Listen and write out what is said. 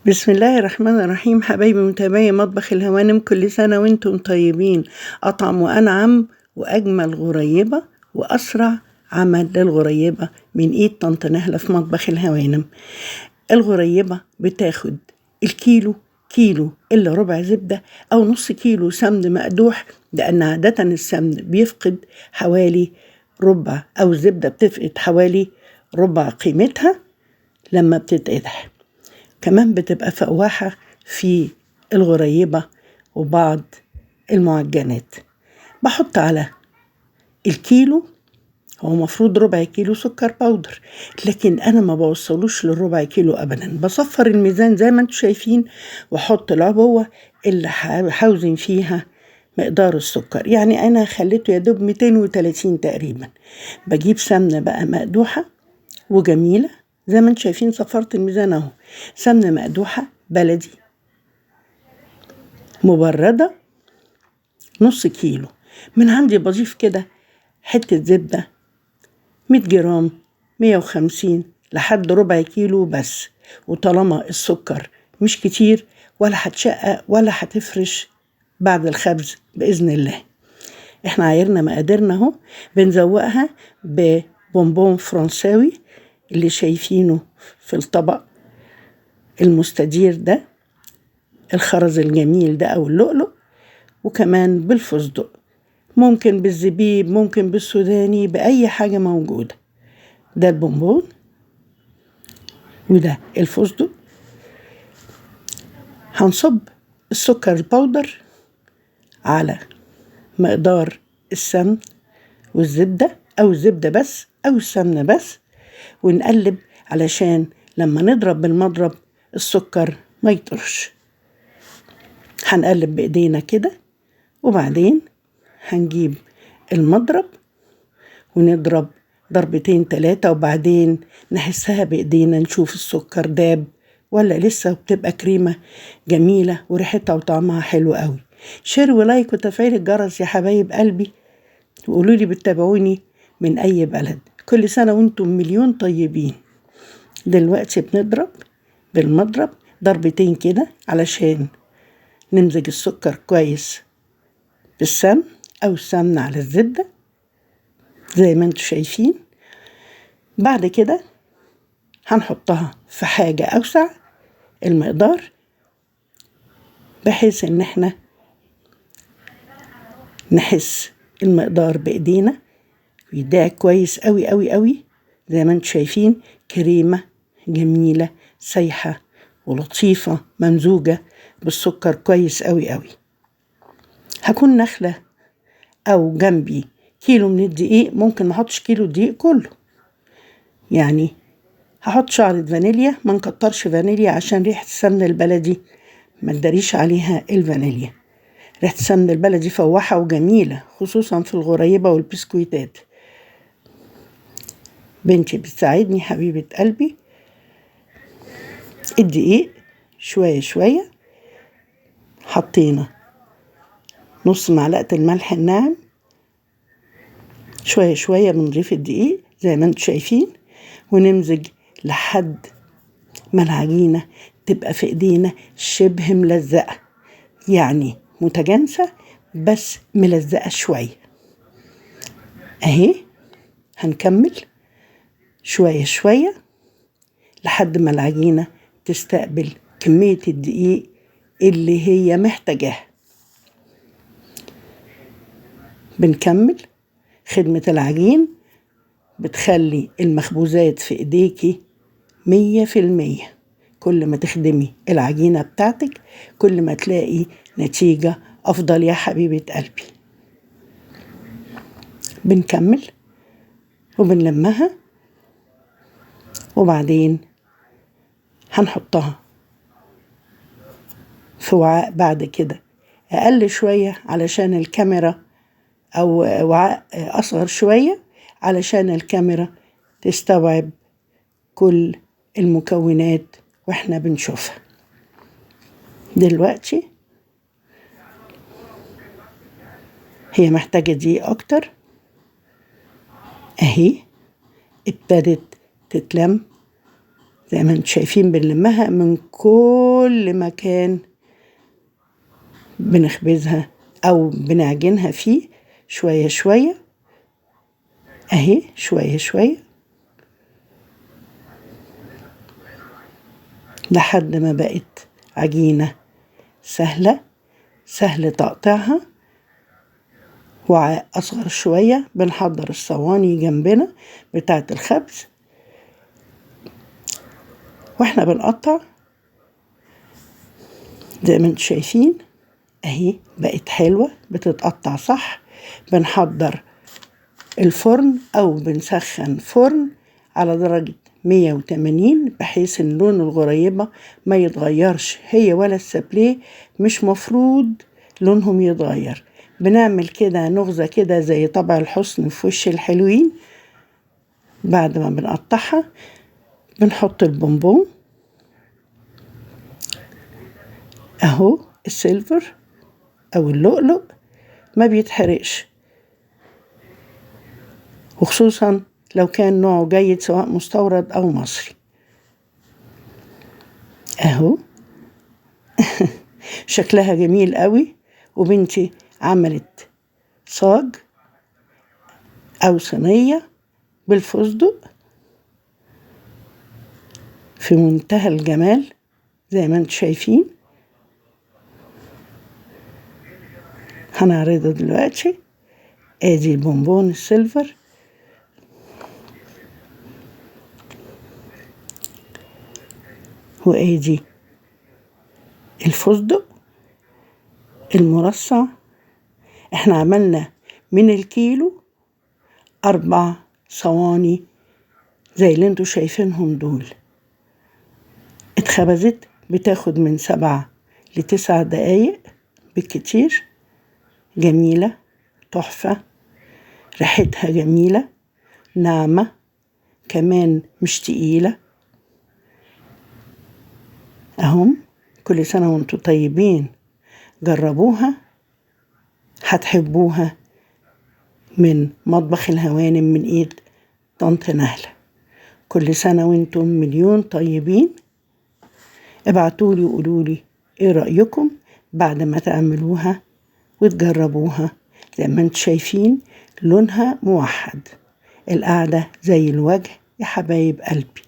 بسم الله الرحمن الرحيم. حبايبي متابعي مطبخ الهوانم، كل سنة وانتم طيبين. أطعم وأنعم وأجمل غريبة وأسرع عمل للغريبة من إيد طنط نهلة في مطبخ الهوانم. الغريبة بتاخد الكيلو كيلو إلا ربع زبدة أو نص كيلو سمن مقدوح، لأن عادة السمن بيفقد حوالي ربع، أو الزبدة بتفقد حوالي ربع قيمتها لما بتتقدح. كمان بتبقى فواحة في الغريبة وبعض المعجنات. بحط على الكيلو، هو مفروض ربع كيلو سكر powder، لكن أنا ما بوصلوش للربع كيلو أبدا. بصفر الميزان زي ما انتم شايفين، وأحط العبوة اللي هوزن فيها مقدار السكر. يعني أنا خليته يا دوب 230 تقريبا. بجيب سمنة بقى مقدوحة وجميلة زي ما انتم شايفين، صفرت الميزان اهو. سمنة مقدوحة بلدي مبردة نص كيلو. من عندي بضيف كده حتة زبدة 100 جرام، 150 لحد ربع كيلو بس. وطالما السكر مش كتير ولا هتشقق ولا هتفرش بعد الخبز بإذن الله. احنا عايرنا مقاديرنا اهو. بنزوقها ببونبون فرنساوي اللي شايفينه في الطبق المستدير ده، الخرز الجميل ده او اللؤلؤ، وكمان بالفستق، ممكن بالزبيب، ممكن بالسوداني، بأي حاجة موجودة. ده البونبون وده الفستق. هنصب السكر البودر على مقدار السمن والزبدة، أو الزبدة بس أو السمنة بس، ونقلب علشان لما نضرب بالمضرب السكر ما يطرش. هنقلب بإيدينا كده، وبعدين هنجيب المضرب ونضرب ضربتين تلاتة، وبعدين نحسها بإيدينا نشوف السكر داب ولا لسه، وبتبقى كريمة جميلة وريحتها وطعمها حلو قوي. share و like وتفعيل الجرس يا حبايب قلبي، وقولوا لي بتتابعوني من أي بلد. كل سنة وانتم مليون طيبين. دلوقتي بنضرب بالمضرب ضربتين كده علشان نمزج السكر كويس بالسمن أو السمنة على الزبدة زي ما انتم شايفين. بعد كده هنحطها في حاجة أوسع المقدار، بحيث ان احنا نحس المقدار بإيدينا ويدعك كويس قوي قوي قوي. زي ما انتم شايفين كريمة جميلة سايحة ولطيفة ممزوجة بالسكر كويس قوي قوي. هكون نخلة أو جنبي كيلو من الدقيق، ممكن ما احطش كيلو الدقيق كله، يعني هحط شعرة فانيليا، ما نكترش فانيليا عشان ريحة السمن البلدي ما تداريش عليها الفانيليا. ريحة السمن البلدي فواحة وجميلة خصوصا في الغريبة والبسكويتات. بنتي بتساعدني حبيبة قلبي. الدقيق شوية شوية، حطينا نص معلقة الملح الناعم، شوية شوية بنضيف الدقيق زي ما انتم شايفين، ونمزج لحد ما العجينة تبقى في ايدينا شبه ملزقة، يعني متجانسة بس ملزقة شوية. اهي هنكمل شوية شوية لحد ما العجينة تستقبل كمية الدقيق اللي هي محتاجاها. بنكمل خدمة العجين، بتخلي المخبوزات في ايديكي 100%. كل ما تخدمي العجينة بتاعتك كل ما تلاقي نتيجة أفضل يا حبيبة قلبي. بنكمل وبنلمها، وبعدين هنحطها في وعاء بعد كده أقل شوية علشان الكاميرا، أو وعاء أصغر شوية علشان الكاميرا تستوعب كل المكونات واحنا بنشوفها. دلوقتي هي محتاجة دقيق أكتر، أهي ابتدت تتلم زي ما انتم شايفين بنلمها من كل مكان بنخبزها او بنعجنها فيه شوية شوية اهي، شوية شوية لحد ما بقت عجينة سهلة، سهل تقطيعها. وأصغر شوية بنحضر الصواني جنبنا بتاعة الخبز واحنا بنقطع. زي ما انتم شايفين اهي بقت حلوة، بتتقطع صح. بنحضر الفرن او بنسخن فرن على درجة 180 بحيث ان لون الغريبة ما يتغيرش، هي ولا السابليه مش مفروض لونهم يتغير. بنعمل كده نغزة كده زي طبع الحسن في وش الحلوين. بعد ما بنقطعها بنحط البونبون اهو، السيلفر او اللؤلؤ ما بيتحرقش، وخصوصا لو كان نوعه جيد سواء مستورد او مصري اهو. شكلها جميل قوي. وبنتي عملت صاج او صينية بالفستق في منتهى الجمال زي ما انتم شايفين. هنعرضه دلوقتي. ادي البونبون السيلفر، وادي الفستق المرصع. احنا عملنا من الكيلو 4 صواني زي اللي انتوا شايفينهم دول. اتخبزت بتاخد من 7 ل9 دقايق بالكتير. جميلة تحفة، ريحتها جميلة ناعمة كمان مش تقيلة اهم. كل سنة وانتوا طيبين، جربوها هتحبوها. من مطبخ الهوانم من ايد طنط نهلة. كل سنة وانتم مليون طيبين. ابعتولي وقولولي ايه رأيكم بعد ما تعملوها وتجربوها. زي ما انتم شايفين لونها موحد، القعدة زي الوجه يا حبايب قلبي.